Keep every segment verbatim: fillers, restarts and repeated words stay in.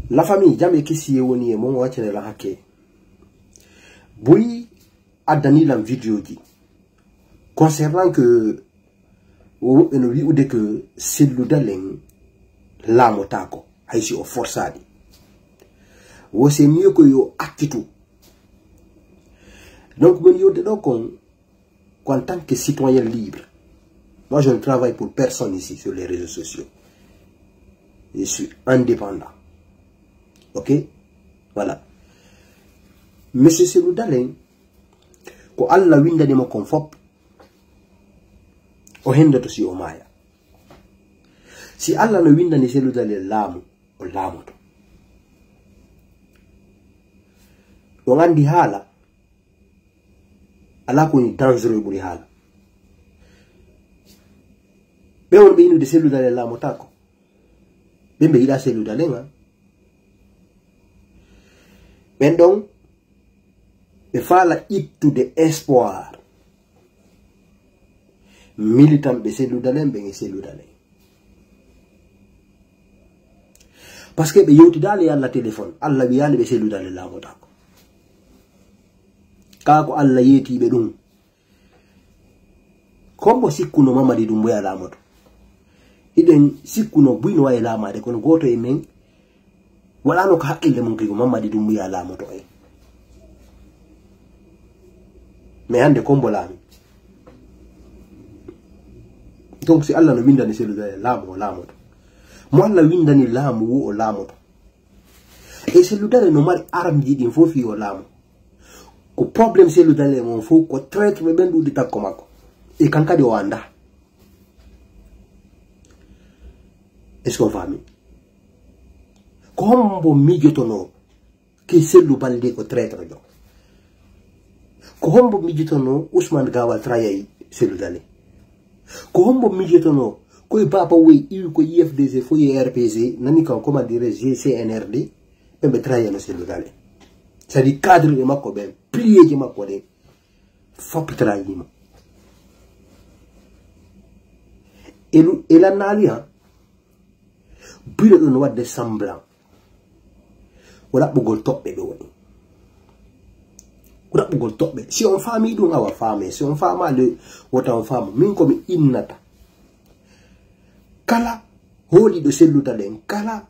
La famille, jam e kisiyee woni e mon, o accane lan hakkee. Boy addani lan vidéo ji concernant que woɓɓe no wi'ude que Cellou Dalein laamotaako, hay si o forsaali. Wo c'est mieux que yo accitu. Donc, mon yewde ɗo kon, qu'en tant que citoyen libre, moi je ne travaille pour personne ici sur les réseaux sociaux. Je suis indépendant. Ok? Voilà. Monsieur Cellou Dalein, ko Allah windani mo kon fop, o hendoto si o maaya. Si Allah no windani Cellou Dalein laamu, o laamoto. On andi haala, alaa ko woni dangereux ɓuri haala. Ɓe wonɓe innude Cellou Dalein laamotaako. Ɓe ɓe yiɗa Cellou Dalein, ha. Ɓen ɗon, ɓe faala ittude espoir militant ɓe Cellou Dalein, ɓen e Cellou Dalein. Parce que ɓe yewtidaali e Allah téléphone, Allah wiyaali ɓe Cellou Dalein laamotaako. Kaa ko Allah yeetiiɓe ɗum. Ko hombo sikkuno Mamadi Doumbouya laamoto? Hiɗen sikkuno buy no waawi laamaade, kono gooto e men waɗaano ko hakkille mum kadi ko Mamadi Doumbouya laamoto en. Mais hannde ko hombo laami? Donc si Allah no windani Cellou Dalein laamu, o laamoto. Mo Allah windani laamu wo, o laamoto. E Cellou Dalein no mari armji ɗin fof fii o laamu. Ko problème Cellou Dalein on fof ko traitre ɓe ɓen ɗuuɗi takko makko. E kan kadi o anndaa. Est-ce qu'on faami? Ko hombo miijotonoo ke Cellou Baldé ko traitre jo? Ko hombo miijotonoo Ousmane Gawal trahiyay Cellou Dalein? Ko hombo miijotonoo koye Baba Woy iwi ko I F D G foye R P G, nani kan, comment dirais-je, G C N R D, ɓe ɓe trahiyano Cellou Dalein? C'est-à-dire cadre ɓe makko ɓen, pilier ji makko ɗen, fop trahimo. Elu, elannaali ha, buy no ɗon waɗde semblant. Ko ɗaɓɓugol toɓɓe ɓe woni. Ko ɗaɓɓugol toɓɓe. Si on faami ɗum, awa faame. Si on faamaali, wota on faamu. Min ko mi innata, kala hooliiɗo Cellou Dalein, kala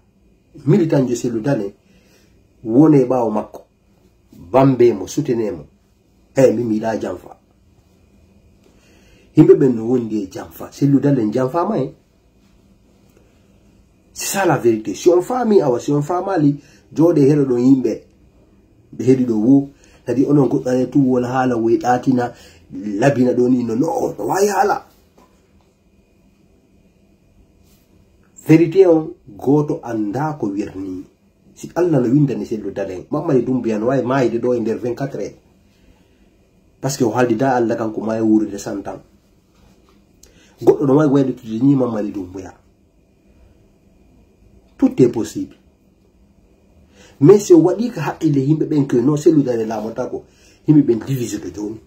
militant jo Cellou Dalein, wone ɓaawo makko. Bambe mo, soutenez mo. Hey, min mi yiɗa janfa. Yimɓe ɓen no wondi e janfa. Cellou Dalein janfaama en. C'est ça la vérité. Si on faami, awa, si on faamaali, jooɗe heɗo ɗon yimɓe. Ɓe heɗi ɗo wo. Kadi onon goɗɗo ale tu wala haala woy ɗaatina, labina ɗon ino. No, no waawi haala. Vérité on, gooto anndaa ko wirnii. Si Allah no windani Cellou Dalein, Mamadi Doumbouya no waawi maayde ɗo e nder vingt-quatre heures. Parce que o haaldidaa Allah, kanko maaya wuurude cent ans. Goɗɗo no waawi waylutude ni Mamadi Doumbouya. Tout est possible. Mais si o waɗii ka haqqille yimɓe ɓen, que non, Cellou Dalein laamotaako, yimɓe ɓen divisoto jooni.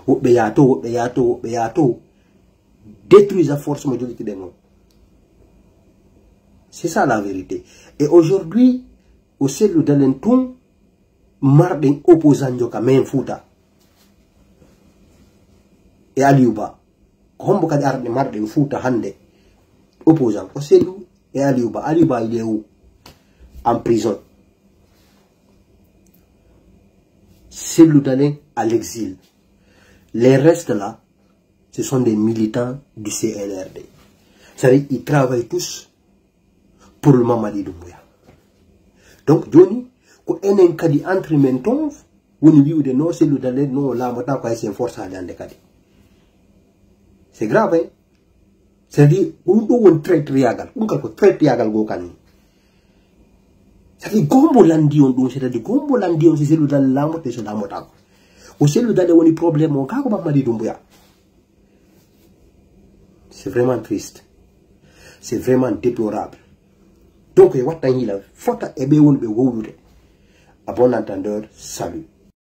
Woɓɓe yaato, woɓɓe yaato, woɓɓe yaato. Détruisa force mo jogitiɗen on. C'est ça la vérité. Et aujourd'hui, o Cellou Dalein tun marɗen opposant jo ka men Fouta. E Aliou Ba. Ko hombo kadi arɗe marɗen Fouta hannde? Opposant. Ko Cellou e Aliou Ba. Aliou Ba, il est où? En prison. Cellou Dalein à l'exil. Les restes là, ce sont des militants du C N R D. C'est-à-dire, ils travaillent tous pour le Mamadi Doumbouya. Donc, joni, ko enen kadi entre men ton, woni wi'ude no Cellou Dalein, no laamata ko hay sen forsaade hannde kadi. C'est grave, hein? C'est-à-dire, ɗum ɗo woni traitriyagal. Ɗum kadi ko traitriyagal goo kan ni. C'est-à-dire, gombo landi on ɗum, c'est-à-dire, gombo landi on, si Cellou Dalein laamoto, so laamotaako. Ko Cellou Dalein woni problème o, kaa ko Mamadi Doumbouya. C'est vraiment triste. C'est vraiment déplorable. Donc, e watta hiila fota e ɓe wonɓe wowlude. À bon entendeur, salut.